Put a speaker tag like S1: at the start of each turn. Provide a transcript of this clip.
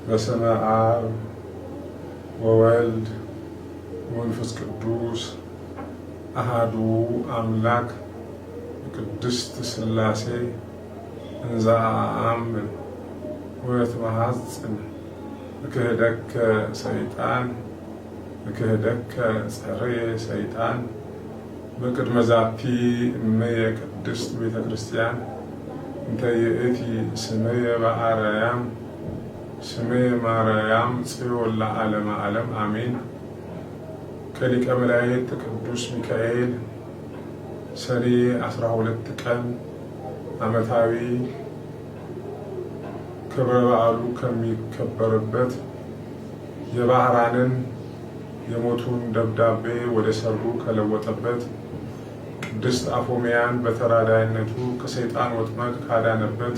S1: በስመ አብ ወወልድ ወመንፈስ ቅዱስ አሃዱ አምላክ ቅድስት ሥላሴ እንዘ አአምን ወእትመሐፅን እክህደከ ሰይጣን እክህደከ ጸርየ ሰይጣን በቅድመ ዛቲ እመየ ቅድስት ቤተ ክርስቲያን እንተ ይእቲ ስምየ በአርያም ስምየ ማርያም ጽዮን ለዓለመ ዓለም አሜን። ከሊቀ መላእክት ቅዱስ ሚካኤል ሰኔ 12 ቀን ዓመታዊ ክብረ በዓሉ ከሚከበርበት የባህራንን የሞቱን ደብዳቤ ወደ ሰርጉ ከለወጠበት ቅድስት አፎሚያን በተራዳይነቱ ከሰይጣን ወጥመድ ካዳነበት